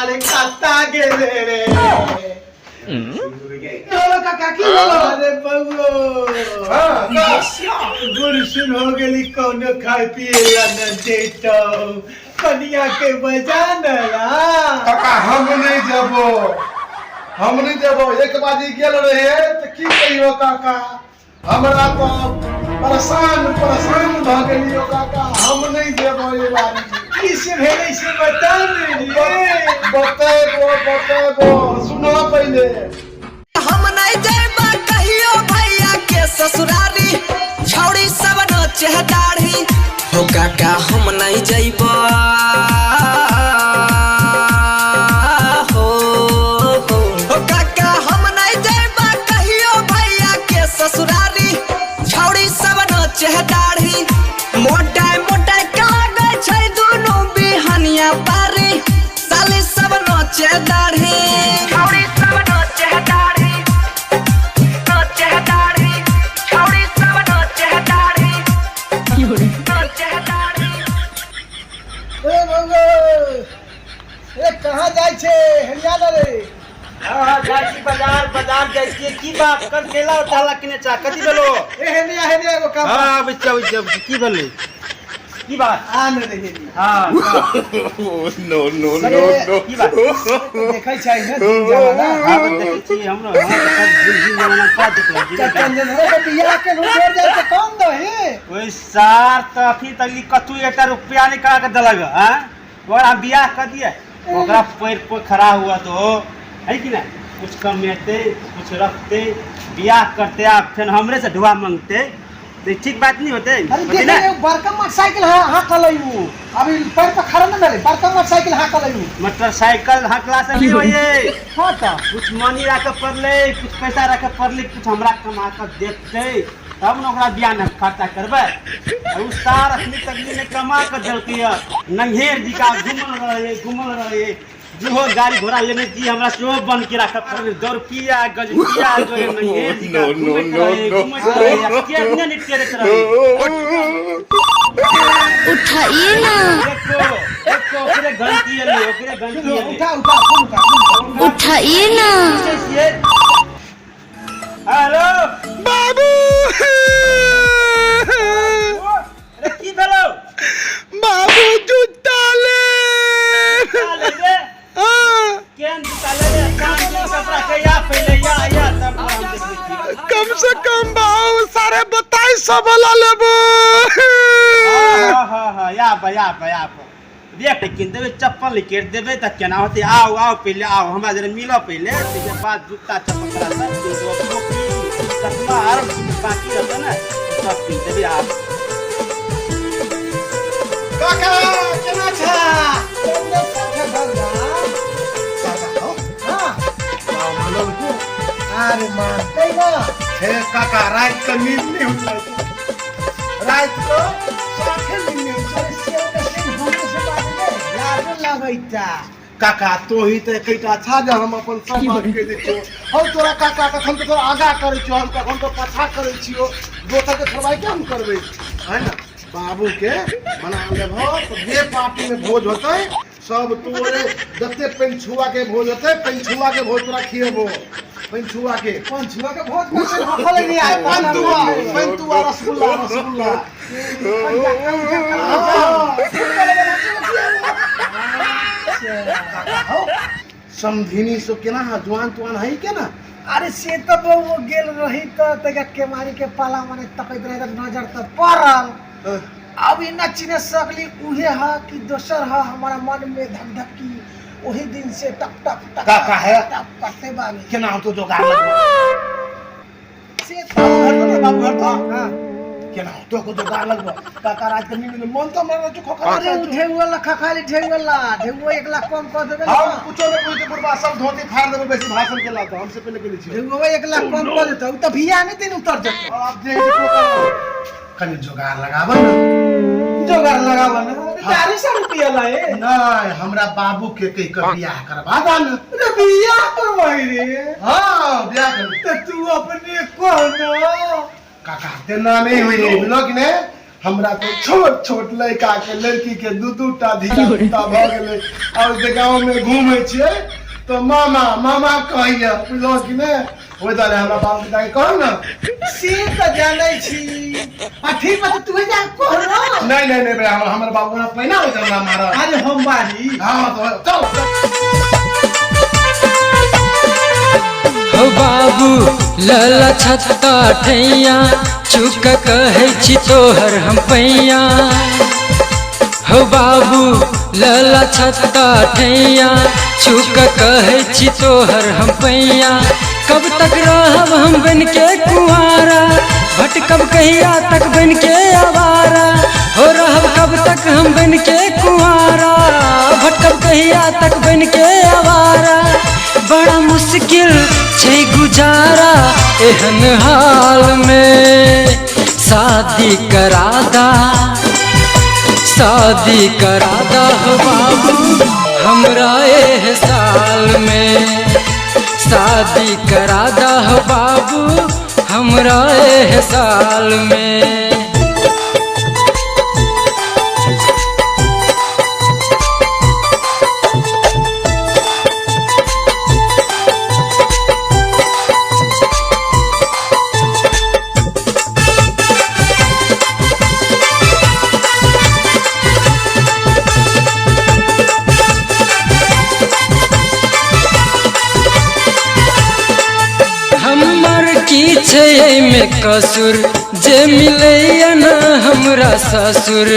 सारे कत्ता गेले रे। हेलो काका, की भेलो? अरे बबुओ। हाँ, का? बुढ़ सुन हो गेली, कोनो खाय पिए ला न देतो, कनिया के बजा न ला। काका, हम नहीं जबो, हम नहीं जबो। एक बाजी गेल रहे तऽ की कहियो काका, हमरा तऽ परेशान परेशान भऽ गेलियो काका। हम नहीं जेबो ये बारी। की से भेलै से बता ने रे। बतेबो बतेबो, सुनो पहिले। हम नहीं जेबा कहियो भैया के ससुरारी, छौड़ी सब नचे दाढ़ी। हो काका, हम नहीं जइबा हो। हो काका, हम नहीं जइबा कहियो भैया के ससुरारी, छौड़ी सब नचे दाढ़ी। मोटा मोटा कागज छै दुनू बिहनिया पारी, साली सब नचे दाढ़ी। छौड़ी सब नचे दाढ़ी, नचे दाढ़ी, छौड़ी सब नचे दाढ़ी, नचे दाढ़ी। ए बबुओ, ए, कहाँ जाइ छै? हेलिया न रे। हाँ, जाइ छी बाजार, बाजार जाइ छियै। की बात कर केला उठाला किने चा, कथी भेलो? ए हेलिया, हेलिया, एगो काम। हाँ, आबै छी, आबै छी, आबै छी। की भेलै, की बात? आ न रे हेलिया। हाँ। No, no, no, no. की बात? देखै छै ने दिन जमाना? हाँ, तऽ देखै छी हमरो, हाँ, तऽ सब दिन दिन जमाना कऽ देखलक। चंदन के बियाह के जोड़ जाय तऽ कम दही। ओहि सार तऽ अखनी तक ई कतहु एकटा रुपया नहि करा के देलक। हाँ, ओकरा हम बियाह कर दिए, ओकरा पैर पर खड़ा हुआ तो है कि नहीं? कुछ कमेते, कुछ रखते, बियाह करते आ फेर हमरे से ढुआ मांगते तो ई ठीक बात नहीं होते। अरे होते देखे ना? एगो बड़का मोटरसाइकिल हाँ हाँ कलई उ अभी पैर पर खड़ा न भेलै, बड़का मोटरसाइकिल हाँ कलई उ। मोटरसाइकिल हकला से नहीं होइए। हाँ तऽ कुछ मनी राखे पड़लै, कुछ पैसा राखे पड़लै, कुछ हमरा कमा कऽ देतै तब ने ओकरा बियाह में खर्चा करबै। आ उ सार अखनी तक नहि कमा कऽ देलकै यऽ। नंघेर जी का घुमल रहे, घुमल रहे, जेहो गाड़ी घोड़ा लेने छी हमरा सेहो बन के राखऽ पड़लै। दौड़पिया गजपिया जो है नंघेर जी का No, no, घुमैत no, रहे, no. घुमैत रहे आ केहने नहि टेरैत रहे। उठाइए ना। देखो देखो, ओकरे घंटी एलै, ओकरे घंटी एलै। उठा उठा, फोन उठा, फोन उठा। उठाइए ना। पूछै छियै। हेलो। बाबू। अरे, की भेलौ? बाबू, जूता ले। जूता ले रे? हाँ, केहन जूता ले रे? काम के कपड़ा के या पहिले या या तब हम देखबै छी। कम से कम बाबू 2250 वाला लेबो। हाँ हाँ हाँ, या बा या बा या बा, देख कीन देबै, चप्पल केर देबै तऽ केना होतै? आउ आउ, पहिले आउ, हमरा जरा मिलऽ पहिले, ताहिके बाद जूता चप्पल तोरा सब कीन देबौ। टोपी, चश्मा आर बाकी रहतौ ने, सब कीन देबै, आउ। काका, केना छा? काका हौ। हाँ। मानल को। अरे, मानते ना। हे काका, रात के नींद नहीं होता, रात को साथे नींद नहीं होता। अरे, सेम के सेम हमरे से बात रे लागो लगैता। काका, तो ही तऽ एकटा अच्छा जे हम अपन सब बात कहि दै छियौ। हम तोरा काका कखन तऽ तोरा आगाँ करै छियौ, हम कखन तऽ पाछा करै छियौ। दोसर के थोड़बाइ किया हम करबै है ने? बाबू के मना लेबहो तऽ जे पार्टी में भोज होतै सब तोरे, जते पंछुआ के भोज होतै, पंछुआ के भोज तोरा खिएबो, पंछुआ के। पंचुआ के भोज कैसे भखल नहीं आए? पंतुआ, पंतुआ, रसगुल्ला, रसगुल्ला। हाँ। समधिनी सब केना है? जुआन तुआन है केना? अरे, से तऽ बौआ गेल रही तऽ तनिका केमारी के पाला मने तकैत रही तऽ नजर तऽ पड़ल। अब ई न चिन्ह सकली उहे ह कि दोसर ह। हमारा मन में धक धकी ओही दिन से टक टक टक का है? टक करते बानी। केना होतो जोगाड़ लगबो? से बाबू घर तो बाबू घर तो हाँ। केना होतो को जोगाड़ लगबो काका? रात के नींद में मन तो मर चुको। अरे, उ ढेउआ लखा खाली, ढेउआ ढेउआ 1 लाख कम कर देबे हम ना। कुछो नहीं पूछते बुढ़बा, सब धोती फाड़ देबो। बेसी भाषण के लातो हमसे पहले के छियो। ढेउआ 1 लाख कम कर देता, उ तऽ भिया नहीं दिन उतर जेतौ। और आप जे कनि जोगाड़ लगाबो ने। जोगाड़ लगाबो ने? 400 रुपया लाए। नहीं, हमरा बाबू के कह के बियाह करवा दा ने। अरे, बियाह करवाई रे? हाँ, बियाह कर। तो तू अपने कह ना। काका, तेना नहीं हुई रे, बुझलो कि नहीं? हमरा तो छोट छोट लड़का के लड़की के दू दू टा धिया पुता भऽ गेलै और जे गाँव में घूमै छियै तऽ मामा मामा कहैया, बुझलहुँ कि नहि? ओहि दुआरे हमरा बाप पिता के कहू ने। से तऽ जानै छी। आ ठीक बात, तू जा कह ना। नहीं नहीं नहीं भैया, हमर बाबू ना पहिना होइ छै हमरा मारत। अरे हम बारी। हाँ तो चल। हो बाबू लला छत्ता ठैया, चुक कहै छी तोहर हम पैया। हो बाबू लला छत्ता ठैया, चुक कहै छी तोहर हम पैया। कब तक रहब हम बन के कुआरा, भटकब कहिया तक बन के आवारा। हो रहब कब तक हम बन के कुआरा, भटकब कहिया तक बन के आवारा। बड़ा मुश्किल छै गुजारा एहन हाल में, शादी करादा, शादी करादा हो बाबू हमरा एह साल में। शादी करादा हो बाबू हमरा एह साल में। हमर की छै एहिमे कसूर, जे मिलैया न हमरा ससुर।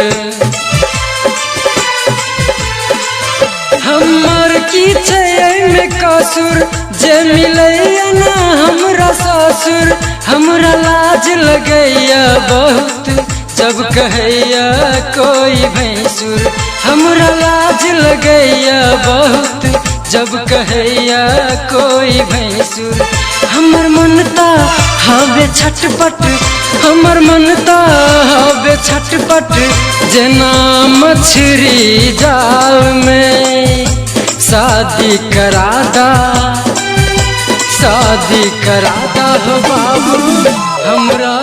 हमर की छै एहिमे कसूर, जे मिलैया न हमरा ससुर। हमरा लाज लगैया बहुत जब कहैया कोई भैंसुर। हमरा लाज लगैया बहुत जब कहैया कोई भैंसुर। हमर मनता हवे छटपट, हमर मनता हवे छटपट, जेना मछली जाल में। शादी करादा, शादी करादा हो बाबू हमरा।